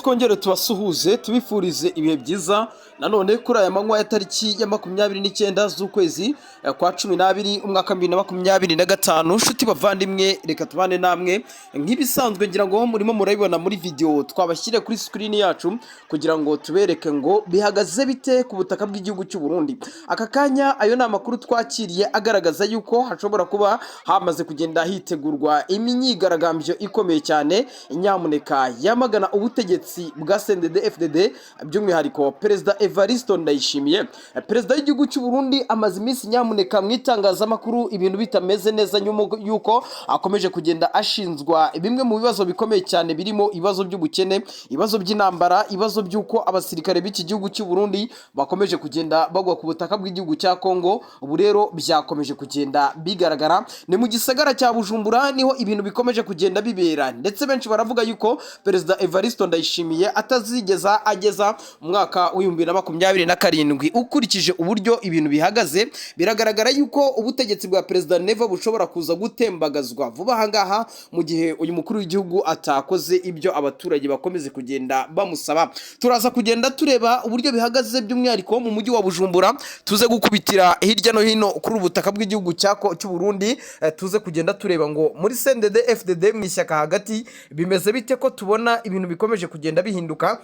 Twongere tubasuhuze, tubifurize ibihe byiza nanone kuri aya manywa ya tariki ya 29 z'ukwezi kwa 12, umwaka 2025. Nshuti bavandimwe, reka tubane namwe nk'ibisanzwe. Ngira ngo murimo murabibona muri video twabashyire kuri screen yacu kugira ngo tubereke ngo bihagaze bite ku butaka bw'igihugu cy'u Burundi aka kanya. Ayo ni amakuru twakiriye agaragaza yuko hashobora kuba hamaze kugenda hitegurwa imyigaragambyo ikomeye cyane, nyamuneka, yamagana ubutegetsi bwa CNDD FDD, by'umwihariko Perezida Evariste Ndayishimiye. Perezida w'igihugu cy'u Burundi amaze iminsi, nyamuneka, mu itangazamakuru ibintu bitameze neza, nyuma yuko akomeje kugenda ashinzwa bimwe mu bibazo bikomeye cyane, birimo ibibazo by'ubukene, ibibazo by'intambara, ibibazo by'uko abasirikare b'iki gihugu cy'u Burundi bakomeje kugenda bagwa ku butaka bw'igihugu cya Kongo. Ubu rero byakomeje kugenda bigaragara ni mu gisagara cya Bujumbura, niho ibintu bikomeje kugenda bibera, ndetse benshi baravuga yuko Perezida Evariste Ndayishimiye atazigeza ageza umwaka wa 2027. Ukurikije uburyo ibintu bihagaze, biragaragara yuko ubutegetsi bwa Perezida Neva bushobora kuza gutembagazwa vuba aha ngaha, mu gihe uyu mukuru w'igihugu atakoze ibyo abaturage bakomeze kugenda bamusaba. Turaza kugenda tureba uburyo bihagaze, by'umwihariko mu mujyi wa Bujumbura, tuze gukubitira hirya no hino kuri ubu butaka bw'igihugu cy'u Burundi, tuze kugenda tureba ngo muri CNDD FDD, mu ishyaka hagati, bimeze bite, ko tubona ibintu bikomeje kugenda bihinduka.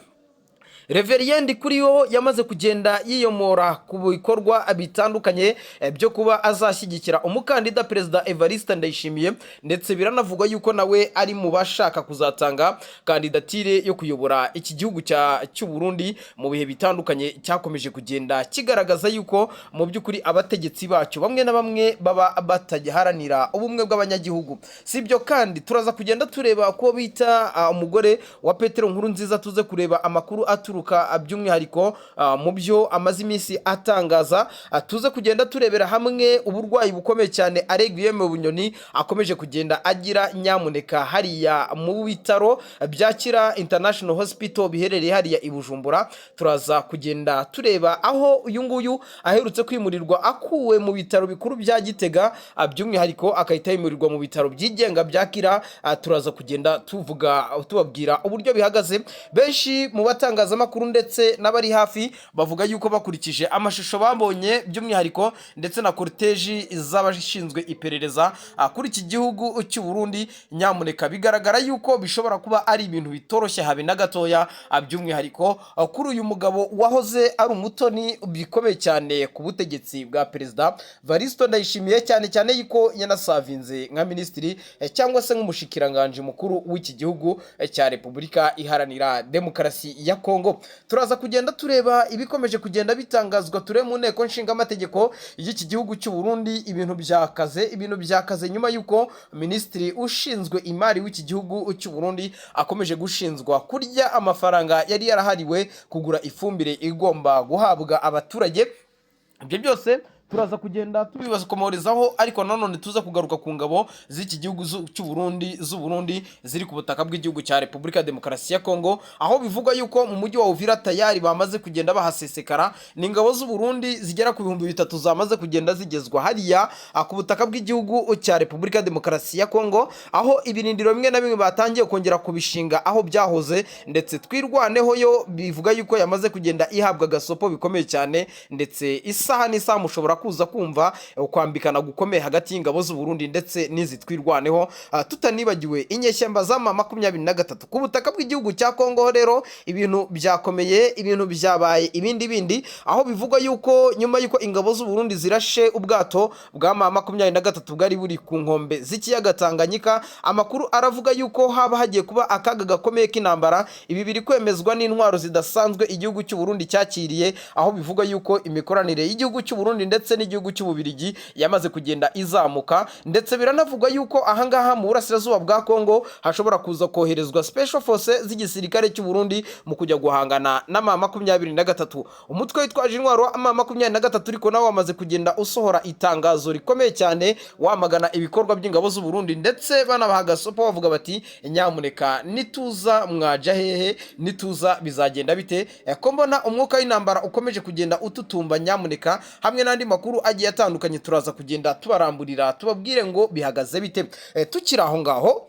Révérien kuri yo yamaze kugenda yiyomora ku bikorwa bitandukanye byo kuba azashyigikira umukandida Perezida Evariste Ndayishimiye, ndetse biranavugwa yuko nawe ari mu bashaka kuzatanga kandidatire yo kuyobora iki gihugu cy'u Burundi mu bihe bitandukanye cyakomeje kugenda kigaragaza yuko mu by'ukuri abategetsi bacyo bamwe na bamwe baba batagiharanira ubumwe bw'abanyagihugu. Si ibyo kandi, turaza kugenda tureba ko bita umugore wa Petero Nkurunziza, tuze kureba amakuru aturuka by'umwihariko mu byo amaze iminsi atangaza. Tuze kugenda turebera hamwe uburwayi bukomeye cyane Alain Guillaume Bunyoni akomeje kugenda agira, nyamuneka, hariya mu bitaro byakira International Hospital biherereye hariya i Bujumbura. Turaza kugenda tureba aho uyu nguyu aherutse kwimurirwa akuwe mu bitaro bikuru bya Gitega, by'umwihariko akahita yimurirwa mu bitaro byigenga bya Kira. Turaza kugenda tuvuga, tubabwira uburyo bihagaze. Benshi mu batangazamakuru ndetse n'abari hafi bavuga yuko bakurikije amashusho babonye, by'umwihariko ndetse na cortège z'abashinzwe iperereza kuri iki gihugu cy'u Burundi, nyamuneka, bigaragara yuko bishobora kuba ari ibintu bitoroshye habe na gatoya, by'umwihariko kuri uyu mugabo wahoze ari umutoni bikomeye cyane ku butegetsi bwa Perezida Varisto Ndayishimiye, cyane cyane yuko yanasavinze nka minisitiri cyangwa se nk'umushikiranganji mukuru w'iki gihugu cya Repubulika Iharanira Demokarasi ya Kongo. Turaza kugenda tureba ibikomeje kugenda bitangazwa, turebe mu nteko nshingamategeko y'iki gihugu cy'u Burundi. Ibintu byakaze, ibintu byakaze nyuma y'uko minisitiri ushinzwe imari w'iki gihugu cy'u Burundi akomeje gushinzwa kurya amafaranga yari yarahariwe kugura ifumbire igomba guhabwa abaturage. Ibyo byose turaza kugenda tubibakomorezaho, ariko nanone tuza kugaruka ku ngabo z'iki gihugu cy'u Burundi, z'u Burundi, ziri ku butaka bw'igihugu cya Repubulika ya Demokarasi ya Kongo, aho bivugwa yuko mu mujyi wa Uvira tayari bamaze kugenda bahasesekara. Ni ingabo z'u Burundi zigera ku 3000 zamaze kugenda zigezwa hariya ku butaka bw'igihugu cya Repubulika ya Demokarasi ya Kongo, aho ibirindiro bimwe na bimwe batangiye kongera kubishinga aho byahoze. Ndetse Twirwaneho yo bivuga yuko yamaze kugenda ihabwa agasopo bikomeye cyane, ndetse isaha n'isaha mushobora kuza kumva kwambikana gukomeye hagati y'ingabo z'u Burundi ndetse n'izi Twirwaneho. Tutanibagiwe inyeshyamba za M23 ku butaka bw'igihugu cya Kongo. Rero ibintu byakomeye, ibintu byabaye ibindi bindi, aho bivugwa yuko nyuma yuko ingabo z'u Burundi zirashe ubwato bwa M23 bwari buri ku nkombe z'ikiyaga Tanganyika, amakuru aravuga yuko haba hagiye kuba akaga gakomeye k'intambara. Ibi biri kwemezwa n'intwaro zidasanzwe igihugu cy'u Burundi cyakiriye, aho bivugwa yuko imikoranire y'igihugu cy'u Burundi ndetse n'igihugu cy'Ububirigi yamaze kugenda izamuka. Ndetse biranavugwa yuko ahangaha mu burasirazuba bwa Kongo hashobora kuza koherezwa special force z'igisirikare cy'u Burundi mu kujya guhangana na M23, umutwe witwaje intwaro wa M23. Ariko nawe wamaze kugenda usohora itangazo rikomeye cyane wamagana ibikorwa by'ingabo z'u Burundi, ndetse banabaha agasopo bavuga bati: "Nyamuneka, nituza mwaja hehe? Nituza bizagenda bite? Ko mbona umwuka w'intambara ukomeje kugenda ututumba?" Nyamuneka, hamwe n'andi makuru agiye atandukanye turaza kugenda tubaramburira, tubabwire ngo bihagaze bite. Tukiri aho ngaho,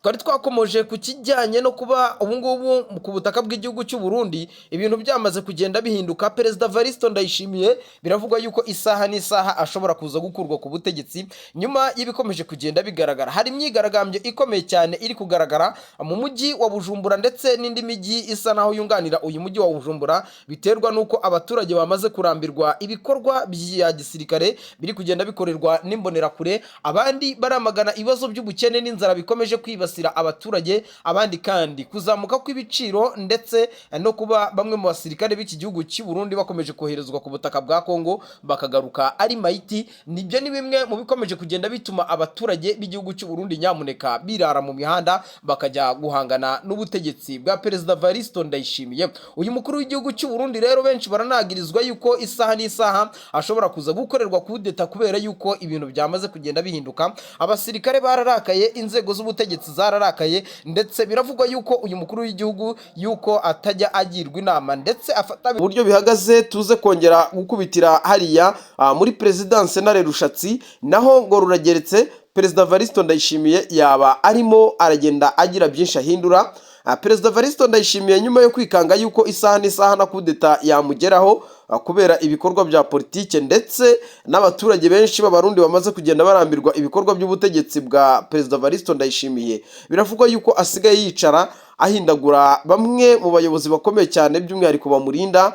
Twari twakomoje ku kijyanye no kuba ubungubu ku butaka bw'igihugu cy'u Burundi ibintu byamaze kugenda bihinduka. Perezida Varisto Ndayishimiye biravugwa yuko isaha n'isaha ashobora kuza gukurwa ku butegetsi nyuma y'ibikomeje kugenda bigaragara. Hari imyigaragambyo ikomeye cyane iri kugaragara mu mujyi wa Bujumbura ndetse n'indi mijyi isa naho yunganira uyu mujyi wa Bujumbura, biterwa n'uko abaturage bamaze kurambirwa ibikorwa bya gisirikare biri kugenda bikorerwa n'imbonerakure. Abandi baramagana ibibazo by'ubukene n'inzara bikomeje kwibasira abaturage, abandi kandi kuzamuka kw'ibiciro ndetse no kuba bamwe mu basirikare b'iki gihugu cy'u Burundi bakomeje koherezwa ku butaka bwa Kongo bakagaruka ari mayiti. Nibyo ni bimwe mu bikomeje kugenda bituma abaturage b'igihugu cy'u Burundi nyamuneka birara mu mihanda, bakajya guhangana n'ubutegetsi bwa Perezida Varisto Ndayishimiye. Uyu mukuru w'igihugu cy'u Burundi rero benshi baranagirizwa yuko isaha n'isaha ashobora kuza gukorerwa kudeta, kubera yuko ibintu byamaze kugenda bihinduka. Abasirikare bararakaye, inzego z'ubutegetsi zararakaye, ndetse biravugwa yuko uyu mukuru w'igihugu yuko atajya agirwa inama ndetse afata uburyo bihagaze. Tuze kongera gukubitira hariya muri perezidanse Ntare Rushatsi, naho ngo rurageretse. Perezida Varisto Ndayishimiye yaba arimo aragenda agira byinshi ahindura. Perezida Varisto Ndayishimiye, nyuma yo kwikanga yuko isaha n'isaha na kudeta yamugeraho kubera ibikorwa bya politike ndetse n'abaturage benshi b'Abarundi bamaze kugenda barambirwa ibikorwa by'ubutegetsi bwa Perezida Varisto Ndayishimiye, biravugwa yuko asigaye yicara ahindagura bamwe mu bayobozi bakomeye cyane, by'umwihariko bamurinda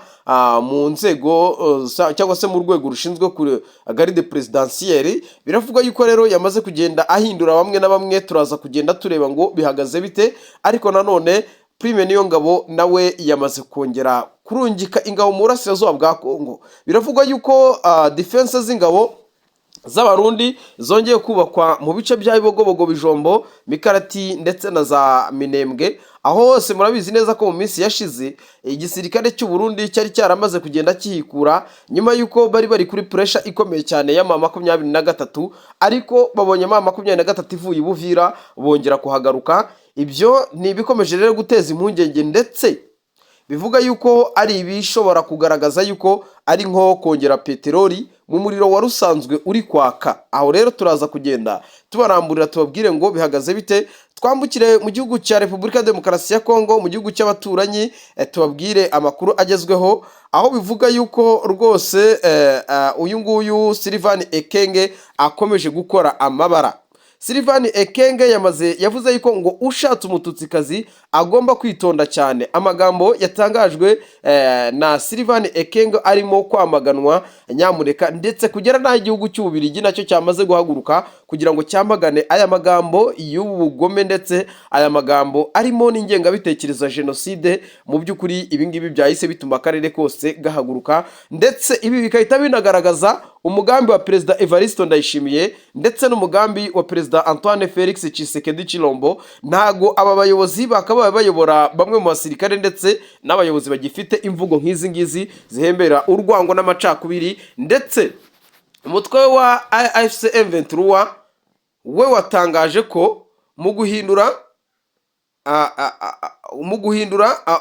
mu nzego cyangwa se mu rwego rushinzwe kuri garde présidentielle. Biravugwa yuko rero yamaze kugenda ahindura bamwe na bamwe. Turaza kugenda tureba ngo bihagaze bite. Ariko nanone Prime Niyongabo nawe yamaze kongera kurungika ingabo mu burasirazuba bwa Kongo. Biravugwa yuko defense z'ingabo z'Abarundi zongeye kubakwa mu bice bya Bibogobogo, Bijombo, Mikarati ndetse na za Minembwe. Aho hose murabizi neza ko mu minsi yashize igisirikare cy'u Burundi cyari cyaramaze kugenda kihikura, nyuma y'uko bari bari kuri pressure ikomeye cyane ya M23. Ariko babonye M23 ivuye i Buvira, bongera kuhagaruka. Ibyo ni ibikomeje rero guteza impungenge, ndetse bivuga yuko ari ibishobora kugaragaza yuko ari nko kongera peteroli mu muriro wari usanzwe uri kwaka. Aho rero turaza kugenda tubaramburira, tubabwire ngo bihagaze bite. Twambukire mu gihugu cya Repubulika ya Demokarasi ya Kongo, mu gihugu cy'abaturanyi, tubabwire amakuru agezweho, aho bivuga yuko rwose uyu nguyu Sylvain Ekenge akomeje gukora amabara. Sylvain Ekenge yamaze yavuze yuko ngo ushatse Umututsikazi agomba kwitonda cyane. Amagambo yatangajwe na Sylvain Ekenge arimo kwamaganwa nyamureka, ndetse kugera n'aho igihugu cy'Ububiligi nacyo cyamaze guhaguruka kugira ngo cyamagane aya magambo y'ubugome, ndetse aya magambo arimo n'ingengabitekerezo ya jenoside. Mu by'ukuri ibi ngibi byahise bituma akarere kose gahaguruka, ndetse ibi bigahita binagaragaza umugambi wa Perezida Evariste Ndayishimiye ndetse n'umugambi wa Perezida Antoine Felix Tshisekedi Chilombo. Ntago aba bayobozi bakabaye bayobora bamwe mu basirikare ndetse n'abayobozi bagifite imvugo nk'izi ngizi zihembera urwango n'amacakubiri. Ndetse umutwe wa AFC M23 we watangaje ko mu guhindura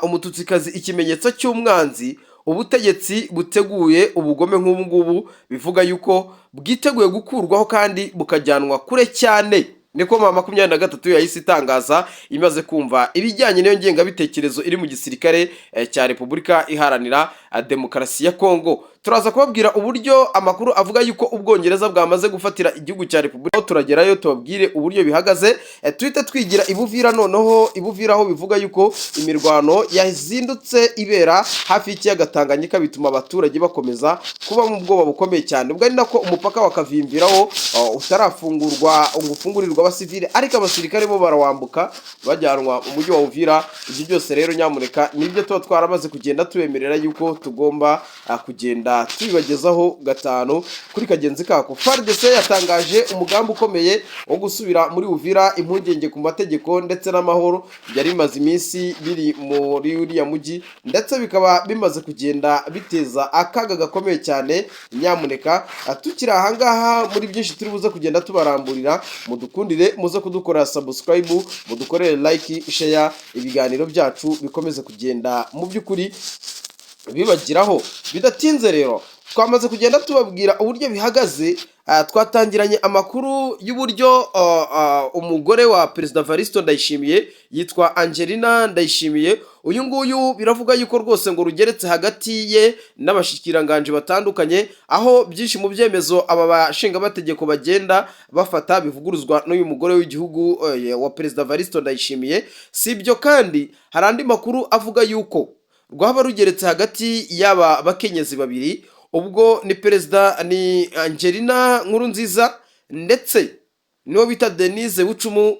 Umututsikazi ikimenyetso cy'umwanzi, ubutegetsi buteguye ubugome nk'ubu ngubu, bivuga yuko bwiteguye gukurwaho kandi bukajyanwa kure cyane. Niko M23 yahise itangaza imaze kumva ibijyanye n'iyo ngengabitekerezo iri mu gisirikare cya Repubulika Iharanira Demokarasi ya Kongo. Turaza kubabwira uburyo amakuru avuga yuko Ubwongereza bwamaze gufatira igihugu cya Repubulika. Turagerayo tubabwire uburyo bihagaze. Tuhite twigira ibuvira noneho. Ibuvira aho bivuga yuko imirwano yazindutse ibera hafi y'ikiyaga Tanganyika, bituma abaturage bakomeza kuba mu bwoba bukomeye cyane. Ubwo ari nako umupaka wa Kavimviraho utarafungurwa ngo ufungurirwe abasivile, ariko abasirikare bo barawambuka bajyanwa mu mujyi wa Uvira. Ibyo byose rero nyamuneka nibyo tuba twaramaze kugenda tubemerera yuko tugomba kugenda tubibagezaho gatanu kuri kagenzi kako. FARDC yatangaje umugambi ukomeye wo gusubira muri Uvira. Impungenge ku mategeko ndetse n'amahoro byari bimaze iminsi biri muri uriya mujyi, ndetse bikaba bimaze kugenda biteza akaga gakomeye cyane nyamuneka. Tukiri ahangaha, muri byinshi turi buze kugenda tubaramburira, mudukundire muze kudukorera subscribe, mudukorere like, share, ibiganiro byacu bikomeze kugenda mu by'ukuri bibagiraho bidatinze. Rero Twamaze kugenda tubabwira uburyo bihagaze. Twatangiranye amakuru y'uburyo umugore wa Perezida Varisito Ndayishimiye yitwa Angelina Ndayishimiye. Uyu nguyu biravuga yuko rwose ngo rugeretse hagati ye n'abashikiranganje batandukanye, aho byinshi mu byemezo aba bashingamategeko bagenda bafata bivuguruzwa n'uyu mugore w'igihugu wa Perezida Varisito Ndayishimiye. Si ibyo kandi, hari andi makuru avuga yuko rwaba rugeretse hagati y'aba bakenyezi babiri. Ubwo ni perezida, ni Angelina Nkurunziza, ndetse niwo bita Denise Bucumu.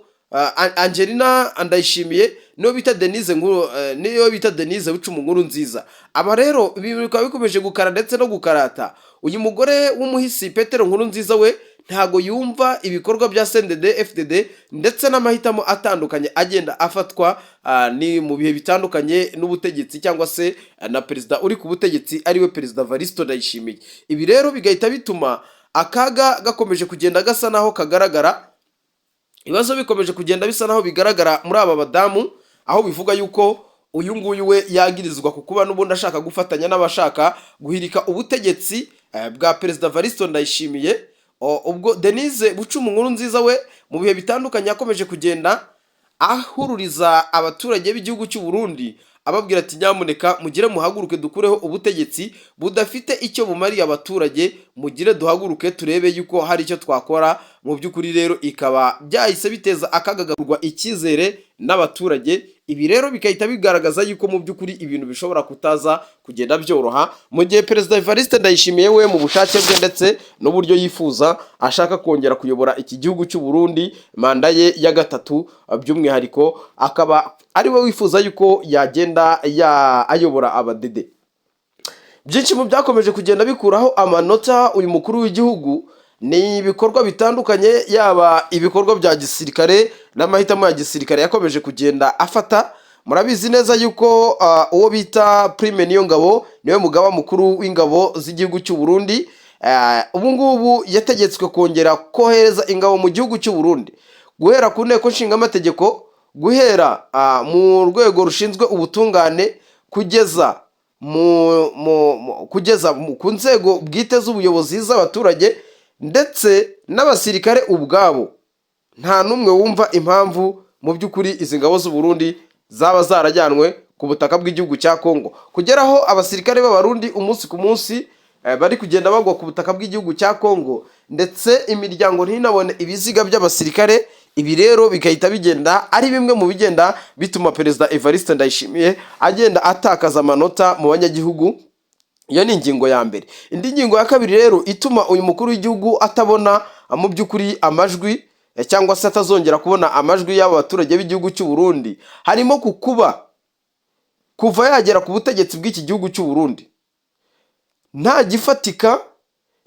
Angelina Ndayishimiye niwo bita Denise Nkuru, niyo bita Denise Bucumu Nkurunziza. Aba rero ibi bikaba bikomeje gukara ndetse no gukarata. Uyu mugore w'umuhisi Petero Nkurunziza we ntago yumva ibikorwa bya CNDD FDD ndetse n'amahitamo atandukanye agenda afatwa ni mu bihe bitandukanye n'ubutegetsi cyangwa se na perezida uri ku butegetsi, ariwe Perezida Varisito Ndayishimiye. Ibi rero bigahita bituma akaga gakomeje kugenda gasa naho kagaragara, ibibazo bikomeje kugenda bisa naho bigaragara muri aba badamu, aho bivuga yuko uyu nguyu we yagirizwa ku kuba n'ubundi ashaka gufatanya n'abashaka guhirika ubutegetsi bwa Perezida Varisito Ndayishimiye. Ubwo Denise Bucumu Nkurunziza we mu bihe bitandukanye yakomeje kugenda ahururiza abaturage b'igihugu cy'u Burundi, ababwira ati: "Nyamuneka mugire muhaguruke dukureho ubutegetsi budafite icyo bumariye abaturage, mugire duhaguruke turebe yuko hari icyo twakora." Mu by'ukuri rero ikaba byahise biteza akaga gakurwa icyizere n'abaturage. Ibi rero bigahita bigaragaza yuko mu by'ukuri ibintu bishobora kutaza kugenda byoroha, mu gihe Perezida Evariste Ndayishimiye we mu bushake bwe ndetse n'uburyo yifuza ashaka kongera kuyobora iki gihugu cy'u Burundi manda ye ya gatatu, by'umwihariko akaba ari we wifuza yuko yagenda ayobora abadede. Byinshi mu byakomeje kugenda bikuraho amanota uyu mukuru w'igihugu ni ibikorwa bitandukanye, yaba ibikorwa bya gisirikare n'amahitamo ya gisirikare yakomeje kugenda afata. Murabizi neza yuko uwo bita Prime Niyongabo, niwe mugaba mukuru w'ingabo z'igihugu cy'u Burundi, ubu ngubu yategetswe kongera kohereza ingabo mu gihugu cy'u Burundi, guhera ku nteko nshingamategeko, guhera mu rwego rushinzwe ubutungane, kugeza ku nzego bwite z'ubuyobozi z'abaturage ndetse n'abasirikare ubwabo. Nta n'umwe wumva impamvu mu by'ukuri izi ngabo z'u Burundi zaba zarajyanwe ku butaka bw'igihugu cya Kongo, kugeraho abasirikare b'Abarundi umunsi ku munsi bari kugenda bagwa ku butaka bw'igihugu cya Kongo, ndetse imiryango ntinabone ibiziga by'abasirikare. Ibi rero bigahita bigenda ari bimwe mu bigenda bituma Perezida Evariste Ndayishimiye agenda atakaza amanota mu banyagihugu. Iyo ni ingingo ya mbere. Indi ngingo ya kabiri rero ituma uyu mukuru w'igihugu atabona mu by'ukuri amajwi, cyangwa se atazongera kubona amajwi y'aba baturage b'igihugu cy'u Burundi, harimo ku kuba kuva yagera ku butegetsi bw'iki gihugu cy'u Burundi nta gifatika,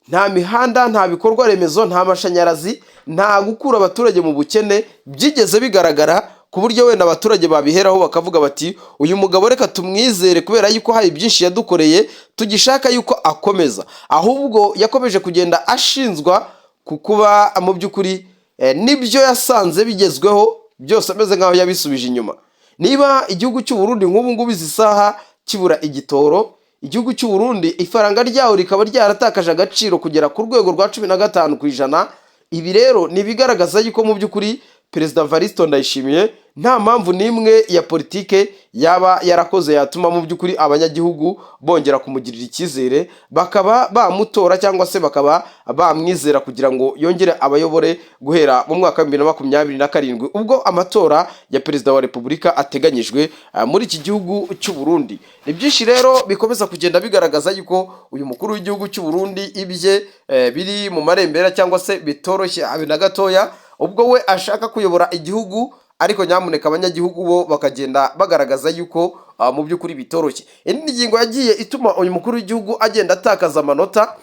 nta mihanda, nta bikorwa remezo, nta mashanyarazi, nta gukura abaturage mu bukene byigeze bigaragara, ku buryo wenda abaturage babiheraho bakavuga bati: "Uyu mugabo reka tumwizere kubera yuko hari byinshi yadukoreye tugishaka yuko akomeza." Ahubwo yakomeje kugenda ashinzwa ku kuba mu by'ukuri n'ibyo yasanze bigezweho byose ameze nk'aho yabisubije inyuma. Niba igihugu cy'u Burundi nk'ubu ngubu izi saha kibura igitoro, igihugu cy'u Burundi ifaranga ryawo rikaba ryaratakaje agaciro kugera ku rwego rwa 15%, ibi rero ni ibigaragaza yuko mu by'ukuri Perezida Varisito Ndayishimiye nta mpamvu n'imwe ya politike yaba yarakoze yatuma mu by'ukuri abanyagihugu bongera kumugirira icyizere, bakaba bamutora cyangwa se bakaba bamwizera kugira ngo yongere abayobore guhera mu mwaka wa 2027, ubwo amatora ya perezida wa repubulika ateganyijwe muri iki gihugu cy'u Burundi. Ni byinshi rero bikomeza kugenda bigaragaza yuko uyu mukuru w'igihugu cy'u Burundi ibye biri mu marembera cyangwa se bitoroshye habe na gatoya, ubwo we ashaka kuyobora igihugu, ariko nyamuneka abanyagihugu bo bakagenda bagaragaza yuko mu by'ukuri bitoroshye. Indi ngingo yagiye ituma uyu mukuru w'igihugu agenda atakaza amanota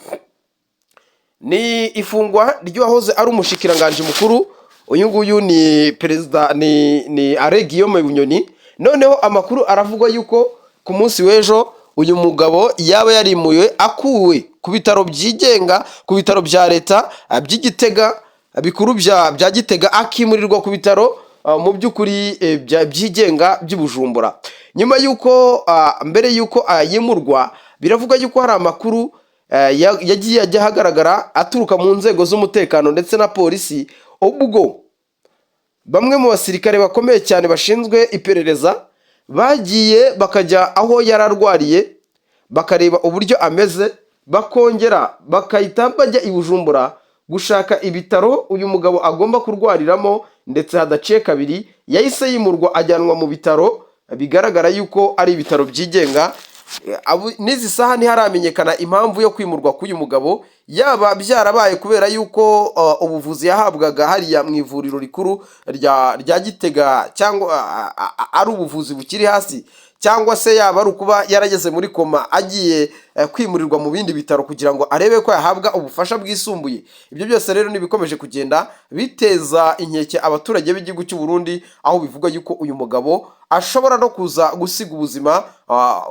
ni ifungwa ry'uwahoze ari umushikiranganji mukuru. Uyu nguyu ni perezida, ni Alain Guillaume Bunyoni. Noneho amakuru aravugwa yuko ku munsi w'ejo uyu mugabo yaba yarimuwe, akuwe ku bitaro byigenga, ku bitaro bya leta by'Igitega bikuru bya Gitega, akimurirwa ku bitaro mu by'ukuri byigenga by'i Bujumbura. Nyuma y'uko mbere y'uko yimurwa, biravuga yuko hari amakuru yagiye ajya ahagaragara aturuka mu nzego z'umutekano ndetse na polisi, ubwo bamwe mu basirikare bakomeye cyane bashinzwe iperereza bagiye bakajya aho yari arwariye, bakareba uburyo ameze, bakongera bakahita bajya i Bujumbura gushaka ibitaro uyu mugabo agomba kurwariramo. Ndetse hadaciye kabiri yahise yimurwa, ajyanwa mu bitaro bigaragara yuko ari ibitaro byigenga. N'izi saha ntiharamenyekana impamvu yo kwimurwa k'uyu mugabo, yaba byarabaye kubera yuko ubuvuzi yahabwaga hariya mu ivuriro rikuru rya Gitega cyangwa ari ubuvuzi bukiri hasi, cyangwa se yaba ari ukuba yarageze muri koma, agiye kwimurirwa mu bindi bitaro kugira ngo arebe ko yahabwa ubufasha bwisumbuye. Ibyo byose rero ntibikomeje kugenda biteza inkeke abaturage b'igihugu cy'u Burundi, aho bivugwa yuko uyu mugabo ashobora no kuza gusiga ubuzima,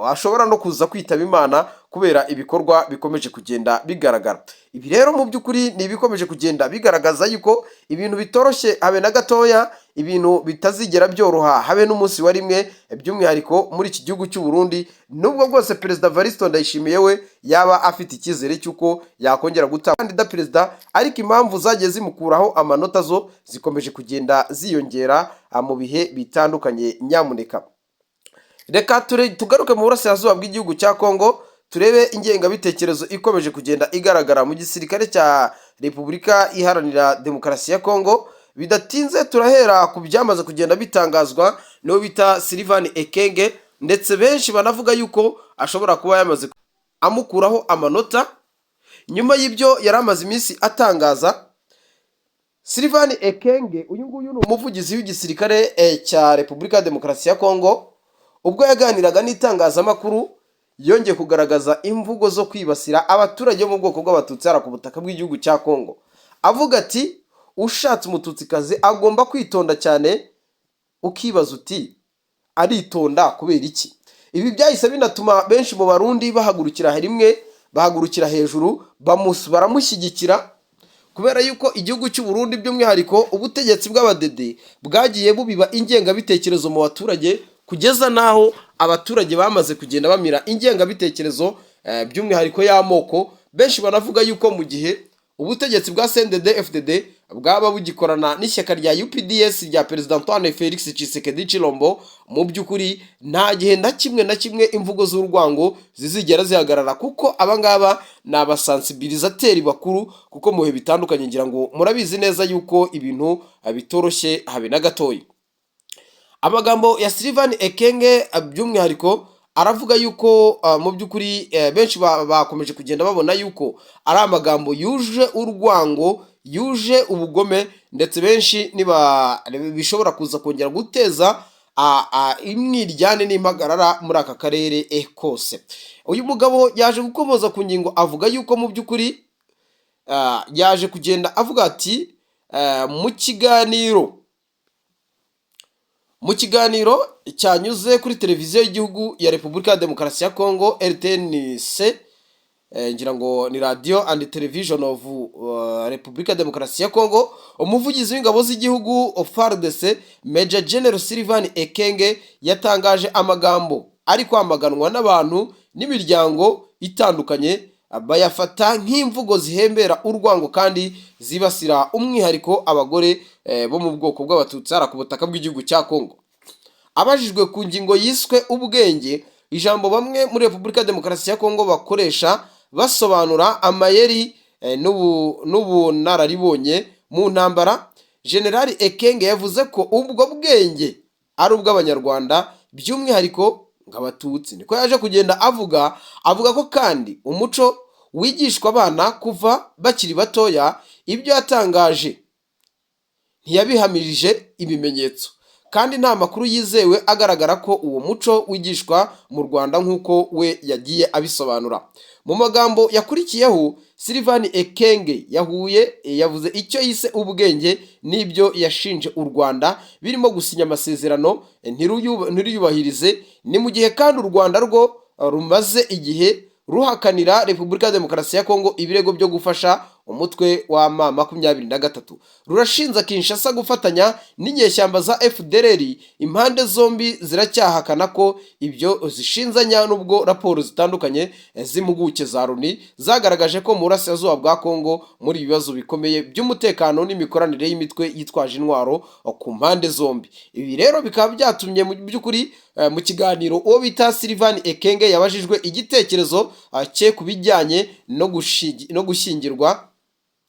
ashobora no kuza kwitaba Imana kubera ibikorwa bikomeje kugenda bigaragara. Ibi rero mu by'ukuri ni ibikomeje kugenda bigaragaza yuko ibintu bitoroshye habe na gatoya, ibintu bitazigera byoroha habe n'umunsi wa rimwe, by'umwihariko muri iki gihugu cy'u Burundi, nubwo bwose Perezida Evariste Ndayishimiye we yaba afite icyizere cy'uko yakongera gutanga kandida perezida, ariko impamvu zagiye zimukuraho amanota zo zikomeje kugenda ziyongera mu bihe bitandukanye. Nyamuneka reka tugaruke mu burasirazuba bw'igihugu cya Kongo, turebe ingengabitekerezo ikomeje kugenda igaragara mu gisirikare cya Repubulika Iharanira Demokarasi ya Kongo. Bidatinze turahera ku byamaze kugenda bitangazwa n'uwo bita Sylvain Ekenge, ndetse benshi banavuga yuko ashobora kuba yamaze amukuraho amanota nyuma y'ibyo yari amaze iminsi atangaza. Sylvain Ekenge, uyu nguyu ni umuvugizi w'igisirikare cya Repubulika ya Demokarasi ya Kongo, ubwo yaganiraga n'itangazamakuru yongeye kugaragaza imvugo zo kwibasira abaturage bo mu bwoko bw'Abatutsi hariya ku butaka bw'igihugu cya Kongo, avuga ati: "Ushatse Umututsikazi agomba kwitonda cyane." Ukibaza uti: "Aritonda kubera iki?" Ibi byahise binatuma benshi mu Barundi bahagurukira rimwe, bahagurukira hejuru, baramushyigikira, kubera yuko igihugu cy'u Burundi, by'umwihariko ubutegetsi bw'Abadede, bwagiye bubiba ingengabitekerezo mu baturage kugeza n'aho abaturage bamaze kugenda bamira ingengabitekerezo, by'umwihariko y'amoko. Benshi banavuga yuko mu gihe ubutegetsi bwa CNDD FDD bwaba bugikorana n'ishyaka rya UPDS rya Perezida Antoine Felix Tshisekedi Tshilombo, mu by'ukuri nta gihe na kimwe na kimwe imvugo z'urwango zizigera zihagarara, kuko abangaba ni abasensibilisateur bakuru, kuko mu bihe bitandukanye ngira ngo murabizi neza yuko ibintu bitoroshye habe na gatoya. Amagambo ya Sylvain Ekenge by'umwihariko aravuga yuko mu by'ukuri benshi bakomeje kugenda babona yuko ari amagambo yuje urwango, yuje ubugome, ndetse benshi niba bishobora kuza kongera guteza imwiryane n'impagarara muri aka karere kose. Uyu mugabo yaje gukomoza ku ngingo, avuga yuko mu by'ukuri yaje kugenda avuga ati mu kiganiro cyanyuze kuri televiziyo y'igihugu ya Repubulika ya Demokarasi ya Kongo, RTNC, ngira ngo ni Radio and Television of Repubulika ya Demokarasi ya Kongo, umuvugizi w'ingabo z'igihugu FARDC, Major General Sylvain Ekenge, yatangaje amagambo ari kwamaganwa n'abantu n'imiryango itandukanye, bayafata nk'imvugo zihembera urwango kandi zibasira umwihariko abagore bo mu bwoko bw'Abatutsi hariya ku butaka bw'igihugu cya Kongo. Abajijwe ku ngingo yiswe ubwenge, ijambo bamwe muri Repubulika ya Demokarasi ya Kongo bakoresha basobanura amayeri n'ubunararibonye mu ntambara, Generali Ekenge yavuze ko ubwo bwenge ari ubw'Abanyarwanda, by'umwihariko ng'Abatutsi. Niko yaje kugenda avuga. Avuga ko kandi umuco wigishwa abana kuva bakiri batoya. Ibyo yatangaje ntiyabihamirije ibimenyetso, kandi nta makuru yizewe agaragara ko uwo muco wigishwa mu Rwanda nk'uko we yagiye abisobanura. Mu magambo yakurikiyeho, Sylvain Ekenge yahuye yavuze icyo yise ubwenge n'ibyo yashinje u Rwanda, birimo gusinya amasezerano ntiruyubahirize. Ni mu gihe kandi u Rwanda rwo rumaze igihe ruhakanira Repubulika ya Demokarasi ya Kongo ibirego byo gufasha umutwe wa M23. Umutwe wa M23 rurashinja Kinshasa gufatanya n'inyeshyamba za FDLR. Impande zombi ziracyahakana ko ibyo zishinzanya, nubwo raporo zitandukanye z'impuguke za Loni zagaragaje ko mu burasirazuba bwa Kongo muri ibibazo bikomeye by'umutekano n'imikoranire y'imitwe yitwaje intwaro ku mpande zombi. Ibi rero bikaba byatumye mu by'ukuri mu kiganiro uwo bita Sylvain Ekenge yabajijwe igitekerezo cye ku bijyanye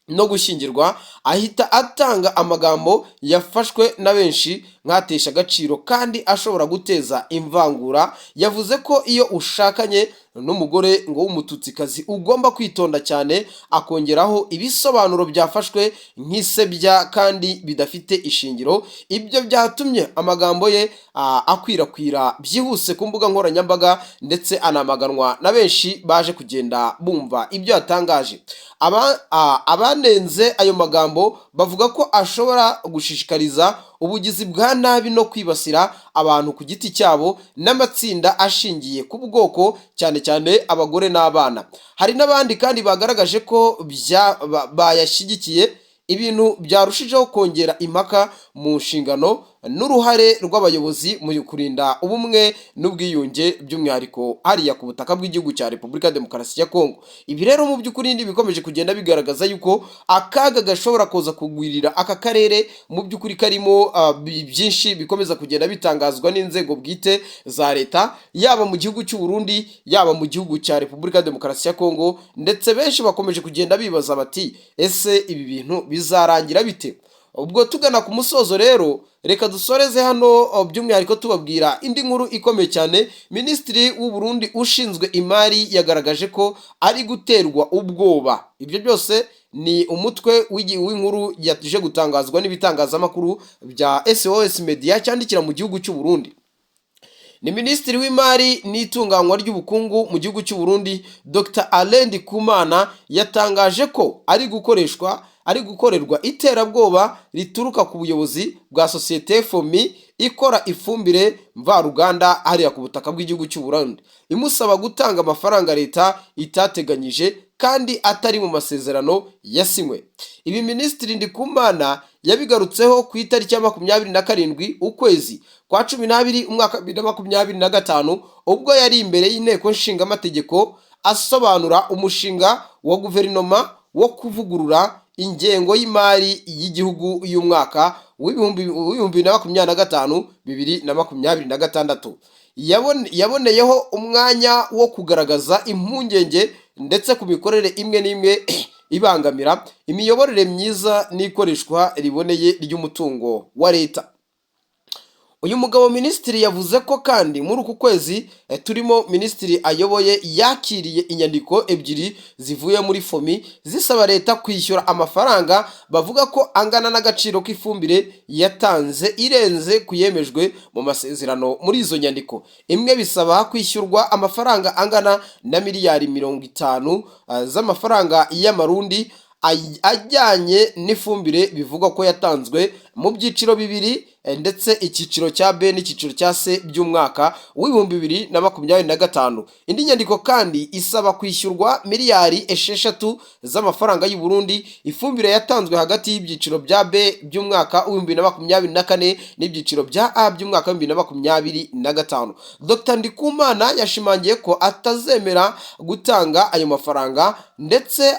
no gushyingirwa, ahita atanga amagambo yafashwe na benshi nk'atesha agaciro kandi ashobora guteza imvangura. Yavuze ko iyo ushakanye n'umugore ngo w'Umututsikazi ugomba kwitonda cyane, akongeraho ibisobanuro byafashwe nk'isebya kandi bidafite ishingiro. Ibyo byatumye amagambo ye akwirakwira byihuse ku mbuga nkoranyambaga, ndetse anamaganwa na benshi baje kugenda bumva ibyo yatangaje. Abanenze ayo magambo bavuga ko ashobora gushishikariza ubugizi bwa nabi no kwibasira abantu ku giti cyabo n'amatsinda ashingiye ku bwoko, cyane cyane abagore n'abana. Hari n'abandi kandi bagaragaje ko bayashyigikiye, ibintu byarushijeho kongera impaka mu nshingano n'uruhare rw'abayobozi mu kurinda ubumwe n'ubwiyunge, by'umwihariko hariya ku butaka bw'igihugu cya Repubulika ya Demokarasi ya Kongo. Ibi rero mu by'ukuri bikomeje kugenda bigaragaza yuko akaga gashobora kuza kugwirira aka karere mu by'ukuri karimo byinshi bikomeza kugenda bitangazwa n'inzego bwite za leta, yaba mu gihugu cy'u Burundi, yaba mu gihugu cya Repubulika ya Demokarasi ya Kongo. Ndetse benshi bakomeje kugenda bibaza bati: "Ese ibi bintu bizarangira bite?" Ubwo tugana ku musozo rero, reka dusoreze hano, by'umwihariko tubabwira indi nkuru ikomeye cyane. Minisitiri w'u Burundi ushinzwe imari yagaragaje ko ari guterwa ubwoba. Ibyo byose ni umutwe w'inkuru yaje gutangazwa n'ibitangazamakuru bya SOS Media cyandikira mu gihugu cy'u Burundi. Ni minisitiri w'imari n'itunganywa ry'ubukungu mu gihugu cy'u Burundi, Dr Alain Ndikumana, yatangaje ko ari gukorerwa iterabwoba rituruka ku buyobozi bwa sosiyete FOMI ikora ifumbire mvaruganda hariya ku butaka bw'igihugu cy'u Burundi, imusaba gutanga amafaranga leta itateganyije kandi atari mu masezerano yasinywe. Ibi Minisitiri Ndikumana yabigarutseho ku itariki ya 27 ukwezi kwa 12 umwaka 2025, ubwo yari imbere y'Inteko Nshingamategeko asobanura umushinga wa guverinoma wo kuvugurura ingengo y'imari y'igihugu y'umwaka w'2025, 2026. Yaboneyeho umwanya wo kugaragaza impungenge ndetse ku mikorere imwe n'imwe ibangamira imiyoborere myiza n'ikoreshwa riboneye ry'umutungo wa leta. Uyu mugabo minisitiri yavuze ko kandi muri uku kwezi turimo, minisitiri ayoboye yakiriye inyandiko ebyiri zivuye muri FOMI zisaba leta kwishyura amafaranga bavuga ko angana n'agaciro k'ifumbire yatanze irenze ku yemejwe mu masezerano. Muri izo nyandiko, imwe bisaba kwishyurwa amafaranga angana na miliyari 50 z'amafaranga y'Amarundi ajyanye n'ifumbire bivugwa ko yatanzwe mu byiciro bibiri, ndetse icyiciro cya B n'icyiciro cya C by'umwaka w'2025. Indi nyandiko kandi isaba kwishyurwa miliyari 6 z'amafaranga y'u Burundi, ifumbire yatanzwe hagati y'ibyiciro bya B by'umwaka w'2024 n'ibyiciro bya A by'umwaka w'2025. Dr Ndikumana yashimangiye ko atazemera gutanga ayo mafaranga ndetse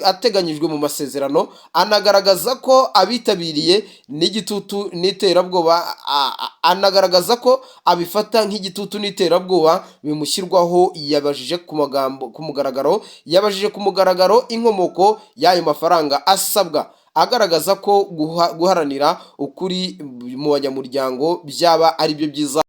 ateganyijwe mu masezerano, anagaragaza ko abitabiriye n'igitutu n'iterabwoba, anagaragaza ko abifata nk'igitutu n'iterabwoba bimushyirwaho. Yabajije ku mugaragaro inkomoko y'ayo mafaranga asabwa, agaragaza ko guharanira ukuri mu banyamuryango byaba ari byo byiza.